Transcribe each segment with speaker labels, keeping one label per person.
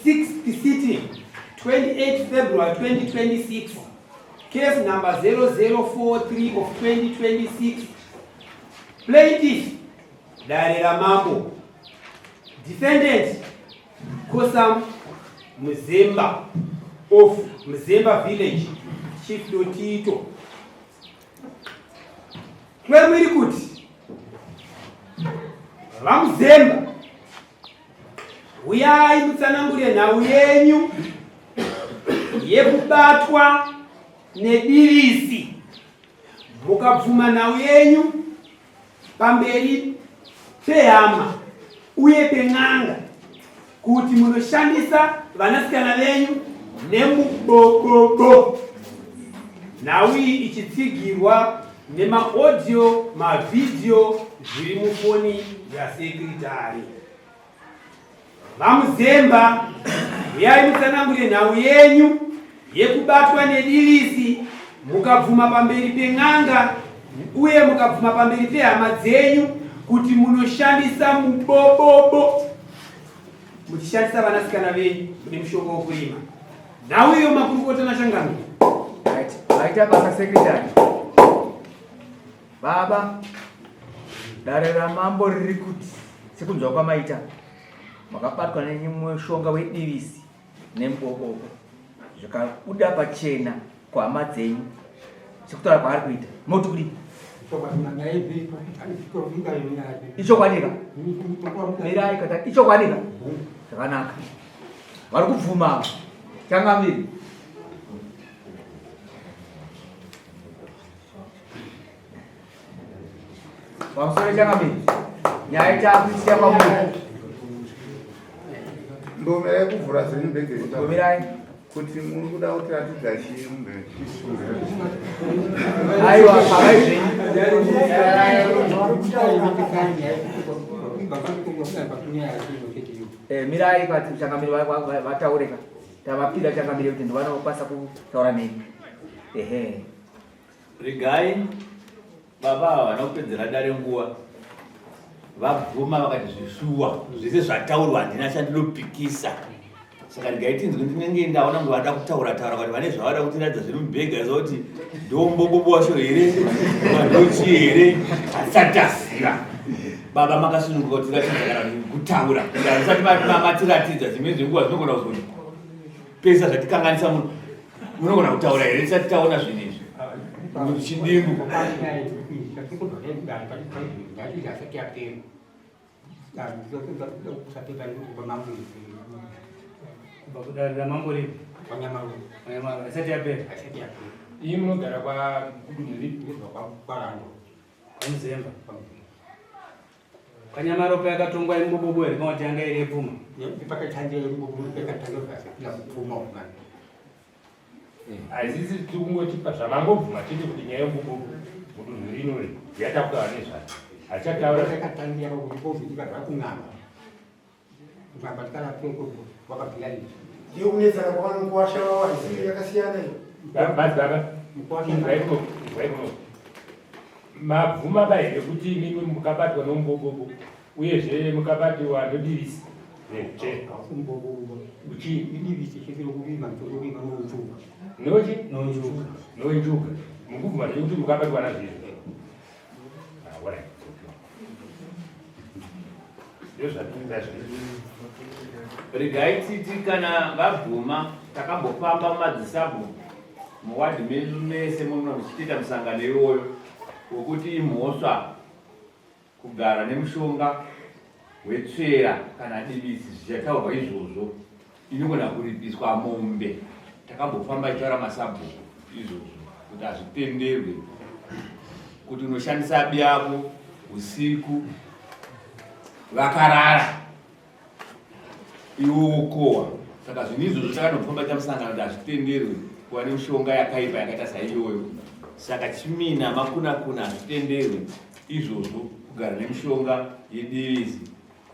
Speaker 1: 6th sitting, 28 February 2026, case number 0043 of 2026. Plaintiff, Dare Ramambo. Defendant, Kosam Muzemba of Muzemba Village, Chief Dotito. Claim iri kuti VaMuzemba huyai mutsanangure nhau yenyu yekubatwa nedivisi mukabvuma nhau yenyu pamberi pehama uye pen'anga kuti munoshandisa vanasikana venyu nemubobobo. Nhau iyi ichitsigirwa nemaaudio, mavhidhiyo zviri mufoni yasekretari. VaMuzemba, huyai mutsanangure nhau yenyu yekubatwa nedivisi mukabvuma pamberi pen'anga uye mukabvuma pamberi pehama dzenyu kuti munoshandisa mubobobo muchishandisa vanasikana venyu mune mushonga wokurima. Nhau iyo makurukota naChangamire.
Speaker 2: Right. Maita basa secretary. Baba, dare ramambo riri kuti sekunzwa kwamaita makabatwa nemushonga wedivisi nemubobobo zvikabuda pachena kuhama dzenyu sekutaura kwaari kuita moti kudii? Ichokwadi ka? Mirai kata ichokwadi ka? Zvakanaka. Vari kubvuma changamire. Pamusoro changamire. Nyaya itakuisiya kwamuri.
Speaker 3: Ndomirai kuvhura zvenyu bhegi
Speaker 2: Ndomirai.
Speaker 3: Kuti muri kuda kutiratidza chii mubhegi?
Speaker 2: Aiwa, pavai zvenyu. Eh, mirai kwati changamire vataure ka. Tavapira changamire kuti ndovanokwanisa kutaura neni. Ehe.
Speaker 4: Regai baba ava havana kupedzera dare nguva vabvuma vakati zvishuwa zvese zvataurwa handina chandinopikisa saka regai tinzwe ndinenge ndaona kunge vada kutaura taura kuti vane zvavada kutiratidza zviri mubhega iza kuti ndombobobo wacho here ndochi here hatisati taziva baba makasununguka kutiratidza kana kutaura hatisati matiratidza dzimwe dzenguva zvinogona kuzoti pesa zvatikanganisa muno munogona kutaura here tisati taona zvinhu izvi kuti chidimbu
Speaker 5: Iyi munogara kwa kudunhu ripi?
Speaker 6: Kwamuzemba. Kanyamaropa yakatongwa imbobobo here kana kuti yanga iri yepfuma?
Speaker 5: Haisisi tiri kungoti zvamangobvuma chete kuti nyaya yembobobo mudunhu rino ri yatakutaura nezvayo. Hatichataura
Speaker 3: Ndiyo kunetsana kwavanomukuwasha wavo haisi yakasiyana iyo.
Speaker 5: Madzibaba, inzwai kuno, inzwai kuno. Mabvuma ba here kuti imimi mukabatwa nomubobobo uyezve mukabatiwa nodivisi neuche? Uchi? Nochi? Nonjuga. Mukubvuma zvenyu kuti mukabatwa nazvo izvo? Ah, alright.
Speaker 4: Regai titi kana vabvuma takambofamba mumadzisabhuku muwadhi medu mese muno tichitoita musangano iwoyo wekuti imhosva kugara nemushonga wetsvera kana divisi zvichataurwa izvozvo inogona kuripiswa mombe takambofamba ichitaura masabhuku izvozvo kuti hazvitenderwe kuti unoshandisa biyako usiku vakarara iwe wokohwa saka zvinhu izvozvo takanofamba tamusangano kuti hazvitenderwe kuva nemishonga yakaipa yakaita saiyoyo saka chimina makunakuna hazvitenderwe izvozvo kugara nemishonga yedivisi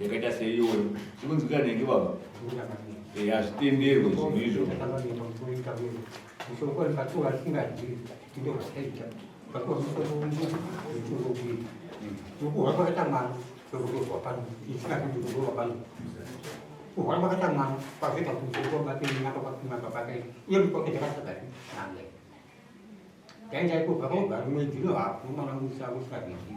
Speaker 4: yakaita seiyoyo zvikunzwika nenge baba eh, hazvitenderwe zvinhu izvozvo
Speaker 7: Kurwara kwakaita mwana kwazoita kuti obate mwana baba ake uye ndikwake ndakasagari nange ndaenda ikobva kogara mwedzi nohafu mwana usakusazivi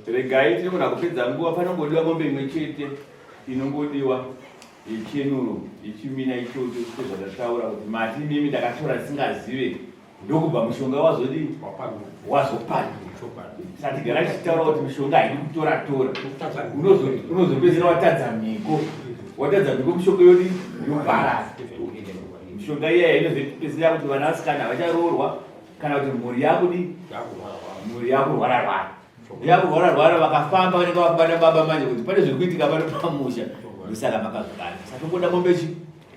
Speaker 4: Regai tinogona kupedza nguva panongodiwa mombe imwe chete inongodiwa yechenuro yechimina ichocho sezvatataura kuti mati mimi ndakatora ndisingazive ndokubva mushonga wazodii wazopanduka saka tigara tichitaura kuti mishonga haidi kutora tora unozopedzera watadza mhiko watadza mhiko mishonga yodii yoparara mishonga iyaya inozopedzera kuti vana vasikana havacharoorwa kana kuti mhuri yakudi mhuri yakurwara rwara yakurwara rwara vakafamba vanenge vakubata baba manje kuti pane zviri kuitika pano pamusha ndosaka makazodaro saka mombe chi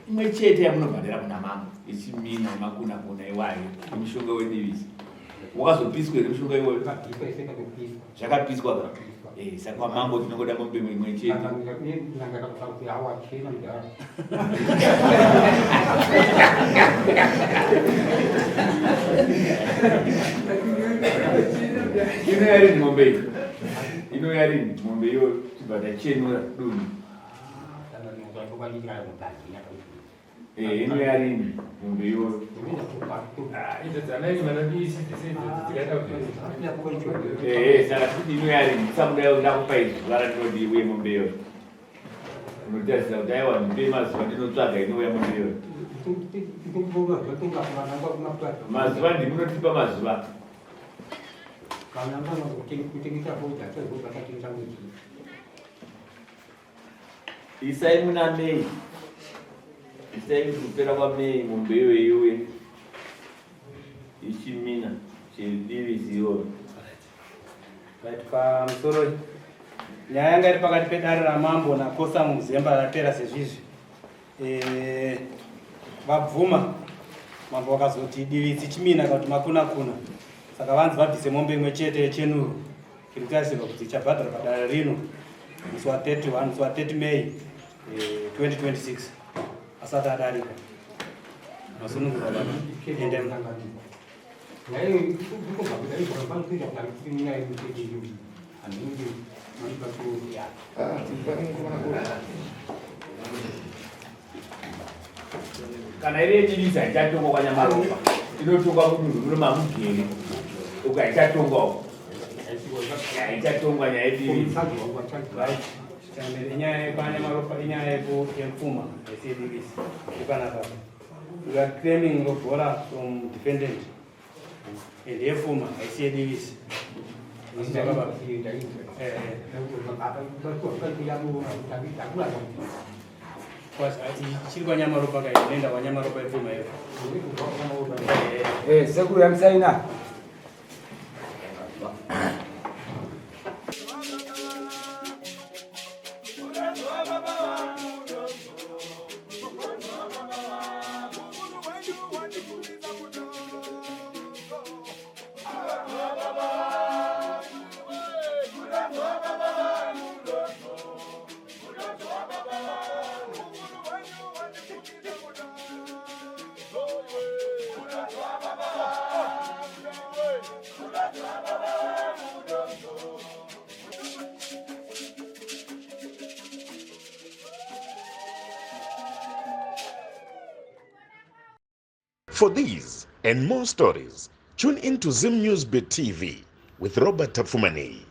Speaker 4: imwe chete yamunobhadhara kuna mambo ichimina makuna kuna iwayo imishonga wedivisi wakazopiswa here mushonga iwoyo zvakapiswa ka eh, saka kwamambo tinongoda mombe imwe chete Inouya rini mombe iyi? Inouya rini mombe iyoyo tibva tachenura dunhu? Eh, inouya rini mombe iyoyo? Eh, saka tikuti inouya rini? Tisamuda ndakupa izvi zuva randinodi uye mombe iyoyo. Unotarisira kuti aiwa ndipe mazuva ndinotsvaga inouya mombe iyoyo. Mazuva ndimunotipa mazuva. Isai muna May. Isai kupera kwaMay mombe iyoyo iuye. Ichimina chedivisi iyoyo.
Speaker 6: Right, pamusoro nyaya yanga iri pakati pedare ramambo nakosa muzemba rapera sezvizvi eh, vabvuma mambo vakazoti divitsi chimina kana kuti makuna kuna saka vanzi vabvise mombe imwe chete yechenuro iri kutarisirwa kuti ichabhadharwa padare rino musi wa 31 musi wa 30 May eh, 2026 asati adarika masunungurwa baba ende
Speaker 4: Kana iri yechidisi haichatongwa kwaNyamaropa, inotongwa mudunhu muno mamugere uko haichatongwa uko haichatongwa nyaya yedivisi.
Speaker 6: Inyaya yekwaNyamaropa inyaya yepfuma haisi yedivisi ipanapa. We are claiming lobola from defendant and yepfuma haisi yedivisi. Chiri kwaNyamaropa kai inoenda kwaNyamaropa yepfuma iyo.
Speaker 2: Eh, sekuru yamusaina.
Speaker 8: For these and more stories, tune in to Zim News Bit TV with Robert Tapfumaneyi.